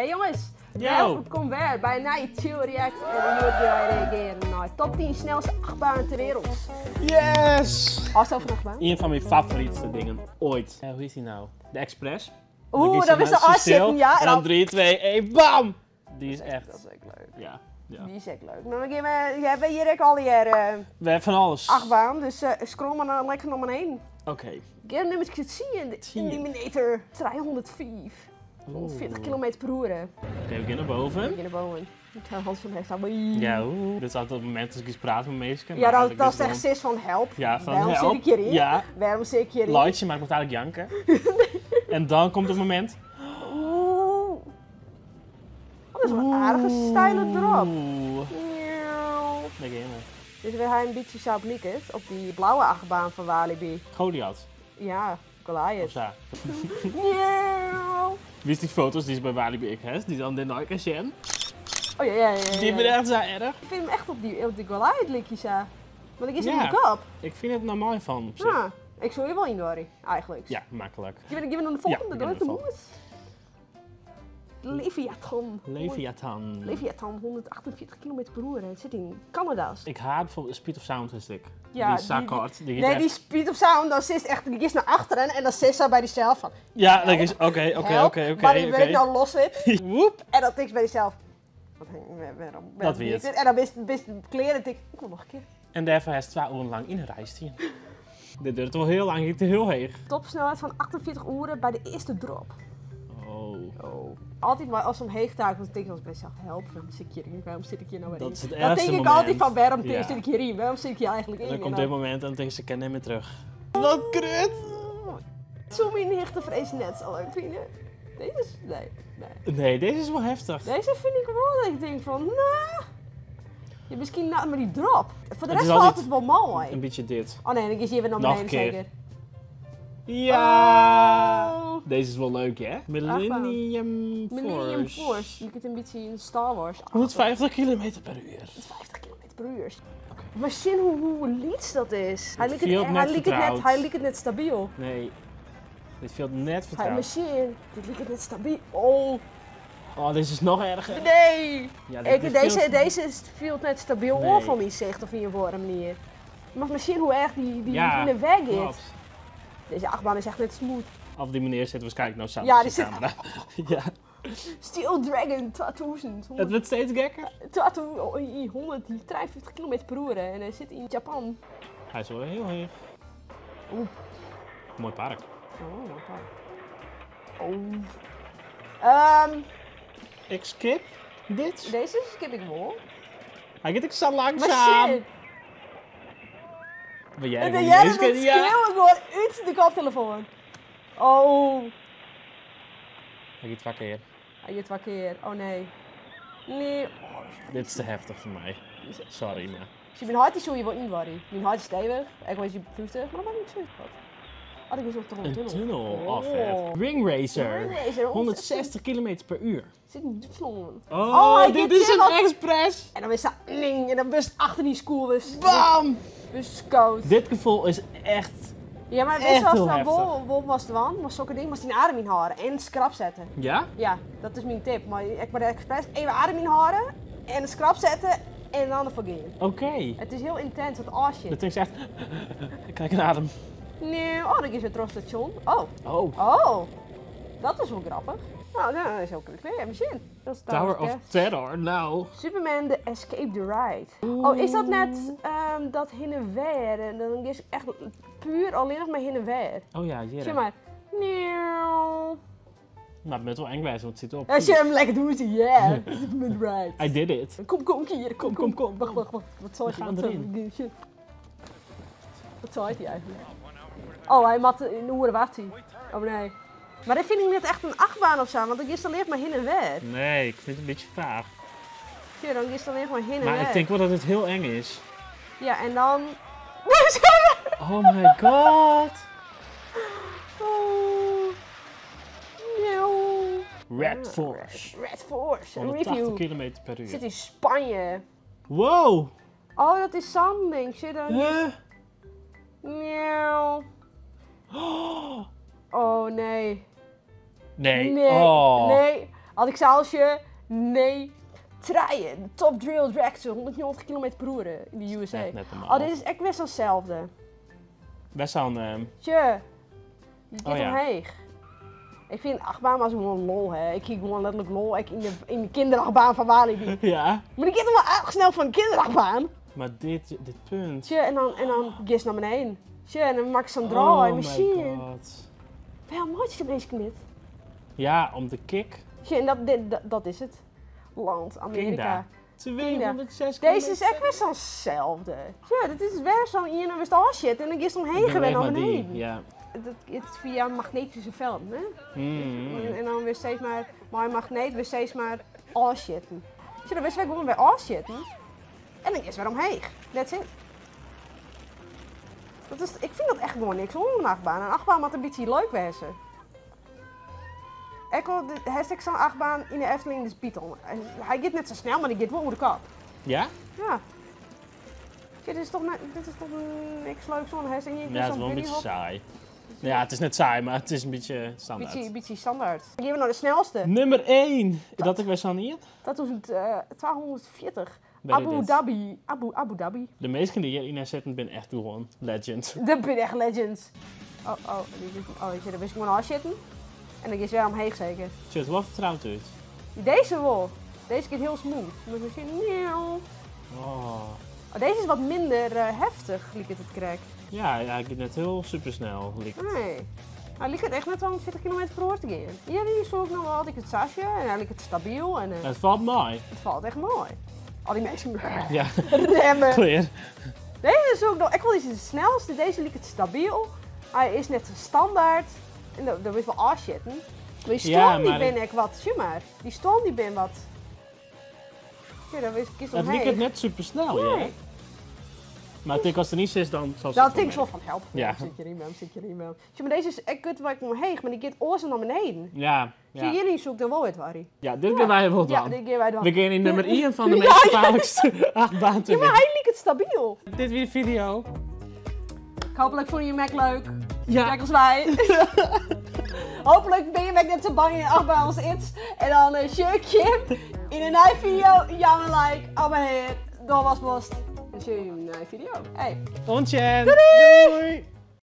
Hey jongens, Yo. welkom weer bij een nieuwe Chill React. En nu gaan wij reageren naar top 10 snelste achtbaan ter wereld. Yes! Als het over een achtbaan? Een van mijn favorietste dingen ooit. Hoe is die nou? De Express. Oeh, Dan dat is de as as zitten, ja. En dan 3, 2, 1, bam! Die is echt. Dat is echt leuk. Ja, ja. Die is echt leuk. Nou, dan gaan we, we hebben hier ook al die We hebben van alles. achtbaan, dus scroll maar naar, lekker naar beneden. Oké. Ik heb nummer 10, de 10. Eliminator 305. 140 Oeh. km per uur. Oké, we beginnen boven. We beginnen boven. Ik ga Hans van Hecht aan. Ja, oeh. Dit is altijd het moment als ik iets praat met mensen. Ja, maar dan, eigenlijk dan is het zegt sis van help. Ja, van Waarom help. zit ik hierin? Ja. Waarom zit ik hierin? gewoon Lightje, maar ik moet eigenlijk janken. En dan komt het moment. Oeh. Oh, dat is wel een aardige steile drop. Oeh. Miauw. Lekker helemaal. Dus we gaan een beetje zo blikken op die blauwe achtbaan van Walibi. Goliath. Ja, Goliath. Of zo. Miauw. Wie is die foto's die ze bij Walibi ik heb, die dan de Nike zien? Oh ja, ja, ja, ja, Die ja. ben echt zo erg. Ik vind hem echt op die Goliath likje zo. Want ik is in Ja. de kop. Ik vind het nou mooi van op zich. Ja, ik zou je wel in worry, eigenlijk. Ja, makkelijk. Geef me dan de volgende, Ja, door we de gaan de moes. Leviathan. Leviathan. Leviathan, 148 km per uur. Het zit in Canada. Ik haat bijvoorbeeld Speed of Sound wist ik. Ja, die die- zakart. Die, Nee, die speed of sound, dan zit echt, die is naar achteren en dan zit ze bij zichzelf van. Ja, dat is oké, oké, help, oké, oké. Maar die wil ik oké. nou los zit. Woep. En dat tikt bij zichzelf. Wat, waarom, waarom Dat doe ik weet. dit? En dan best kleren tik. Ik kom nog een keer. En daarvoor heeft 2 uur lang in een reis hier. Dit duurt wel heel lang, het heel heeg. Topsnelheid van 48 uren bij de eerste drop. Oh. Oh. Altijd maar als ze omheen taak, want ik denk altijd bij mezelf, help, waarom zit ik hierin? Waarom zit ik hier nou weer Dat in? is het Dan ergste denk ik moment. altijd van, waarom Ja. zit ik hierin? Waarom zit ik hier eigenlijk in? En dan komt En dit moment en dan denk ze, ik ken niet meer terug. Wat krut! Zoom in hichtevrees net zo leuk vinden. Deze is, nee, nee. Nee, deze is wel heftig. Deze vind ik wel dat ik denk van, nou... Ja, misschien nou, maar die drop. Voor de Het rest is valt altijd het wel mooi. Een beetje dit. Oh nee, dan is hier weer naar Nog beneden een keer. zeker. Ja! Oh. Deze is wel leuk, hè? Millennium Force. Millennium Force. Je kunt een beetje in Star Wars. 150 km per uur. 150 km per uur. Maar zin hoe liets dat is. Hij liet het, Viel hij net liet het net, vertrouwd. hij liet het net stabiel. Nee. Dit viel net Hij vertrouwd. machine, dit liet het net stabiel. Oh, Oh, deze is nog erger. nee! Ja, dit- Ik, dit deze, viel- deze is, viel net stabiel Nee. oor van mijn zicht of in je woorden manier. Maar misschien hoe erg die Ja, in de weg is. Klopt. Deze achtbaan is echt net smooth. Of die meneer zit waarschijnlijk nou samen Ja, met die zijn zit- camera. ja. Steel Dragon 2000. Het wordt steeds gekker. 153 km per uur hè, en hij zit in Japan. Hij is wel heel heeg. Oeh. Mooi park. Oh, wat Oh. Ik skip dit. Deze skip ik wel. Hij gaat ik zo Maar langzaam. shit. Maar jij En wil jij niet dat eens kunnen- ja. schreeuwen gewoon uit de koptelefoon. Oh. Hij gaat wakker. Hij gaat wakker. Oh nee. Nee. Oh, Dit is te heftig voor mij. Sorry, maar. Dus mijn hart is zo je wordt niet worry. Mijn hart is stevig. Ik was je 50, maar dat maakt niet zo. Wat? Oh, ik is ook toch een Een tunnel. tunnel. Oh, Oh. vet. Ring Racer. Ring Racer, 160 km per uur. Zit in Duitsland. Oh, Oh, hij dit gaat is een chillen. express. En dan is dat ning, en dan best achter die school dus. Bam! Dus koud. Dit gevoel is echt. Ja, maar weet Echt je als heel het heftig. nou wol was de wand, maar zulke dingen moest die adem inhouden en scrap zetten. Ja? Ja, dat is mijn tip. Maar ik maar de expres even adem inhouden en de scrap zetten en dan ervoor gaan. Oké. Het is heel intens, dat asje. Dat is echt. Ik krijg een adem. Nee, oh, dat is weer terug station. Oh, Oh. oh, dat is wel grappig. Nou, nou, dat is ook een machine. Dat is Tower of Death. Terror, nou. Superman The Escape the Ride. Oh, is dat net dat heen en weer? En dan is het echt puur alleen nog maar heen en weer. Oh ja, hier. Zeg maar. Nieuw. Nou, het moet wel eng wijzen, want het zit op. Als je hem lekker doet, yeah. Superman Ride. I did it. Kom, kom hier, kom, Kom, kom, kom. Wacht, wacht, wacht. Wat zei We hij? gaan Wat erin. zei hij? Wat zei hij eigenlijk? Oh, hij mat in de wacht hij. Oh nee. Maar dit vind ik net echt een achtbaan of zo, want ik is alleen maar heen en weer. Nee, ik vind het een beetje vaag. Zie je, dan is alleen maar heen en Maar weer. ik denk wel dat het heel eng is. Ja, en dan... Oh my god. Oh. No. Red Force. Red Force. Een 180 review. km per uur. Zit in Spanje. Wow. Oh, dat is Sanding. Zit dan... Huh? Miauw. Oh. Oh nee. Nee. Nee. Oh. Nee. As ik saalsje, nee. Trije, de Top Drill Dragster, 190 km per oere yn de USA. Echt net normaal. Oh, dit is ek wer sa'n selde. Best zo'n... Tje, die Oh, gaat ja. omheeg. Ik vind achtbaan maar gewoon lol, hè. Ik kijk gewoon letterlijk lol ik in de kinderachtbaan van Walibi. Ja. Maar die gaat wel erg snel van de kinderachtbaan. Maar dit punt... Tje, en dan gist naar beneden. Tje, en dan maak ik zo'n draai, Oh my machine. god. Waarom maak je deze knit? Ja, om de kick. Tje, en dat is het. Land, Amerika. Kinda. 206 Deze is echt weer zo'nzelfde. Tja, dit is weer zo'n hier en weer al shit. En dan gist omheen gewend naar beneden. Ja. Dat het is via magnetische velden, hè? En dan weer steeds maar, maar een magneet weer steeds maar all shit. Tja, dan wist wij gewoon weer all shit. En dan is weer omheen. That's it. Ik vind dat echt gewoon niks om een achtbaan. Een achtbaan moet een beetje leuk wezen. Ik wil de hashtag zo'n achtbaan in de Efteling is Python. Hij gaat net zo snel, maar die gaat wel over de kop. Ja? Ja. Tja, dit is toch niks leuks zo'n hashtag. Ja, het is wel een beetje saai. Ja, het is net saai, maar het is een beetje standaard. Beetje standaard. Dan gaan we naar de snelste. Nummer 1! Dat ik bij zo'n hier? Dat was het 240. Bij Abu dit. Dhabi. Abu Dhabi. De meesten die hierin zitten, ben echt gewoon legend. Dat ben echt legends. Oh, oh, die, oh, ik zit er best gewoon al zitten. En dan is weer omheen zeker. Zit wel vertrouwd uit. Deze wel. Deze gaat heel smooth. Maar misschien. Oh. Oh, deze is wat minder heftig, liep het het krek. Ja, ja, ik gaat net heel supersnel. Liep het. Nee. Hij liep het echt met 240 km per uur te gaan. Ja, die zoek ik nog wel. Ik het sasje en hij liep het stabiel en Het valt mooi. het valt echt mooi. Al die mensen Ja, remmen. clear. Deze is ook nog echt wel iets de snelste. Deze liep het stabiel. Hij is net standaard. En dat is wel ah shit. Hè? Maar die storm Ja, die maar ben ik wat. Zie maar. Die storm die ben wat. Ja, dat is kies Het liep omheen. het net supersnel, ja. Nee. Maar ik denk als het niet is, dan zal ze Dat het denk ik wel wel van help. Ja. Zit je riem, zit je riem. Zie maar deze is echt kut waar ik omheen, maar die gaat oorzaak naar beneden. Ja, Zie ja. jullie zoekt dan wel het waar. Ja, dit gaan wij wel Ja, doen. dit keer wij dan. We gaan in nummer 1 van de Ja, meest ja. gevaarlijkste achtbaan te Ja, maar winnen. hij liep het stabiel. Dit weer de video. Hopelijk vond je Mac leuk. Ja. Kijk als wij. Hopelijk ben je Mac net zo bang in de achtbaan als iets. En dan shirtje in een nieuwe video. Jouw like, abonneer. Dat was Most. Dan zie je in een nieuwe video. Hey. Ontjen. Doei! Doei.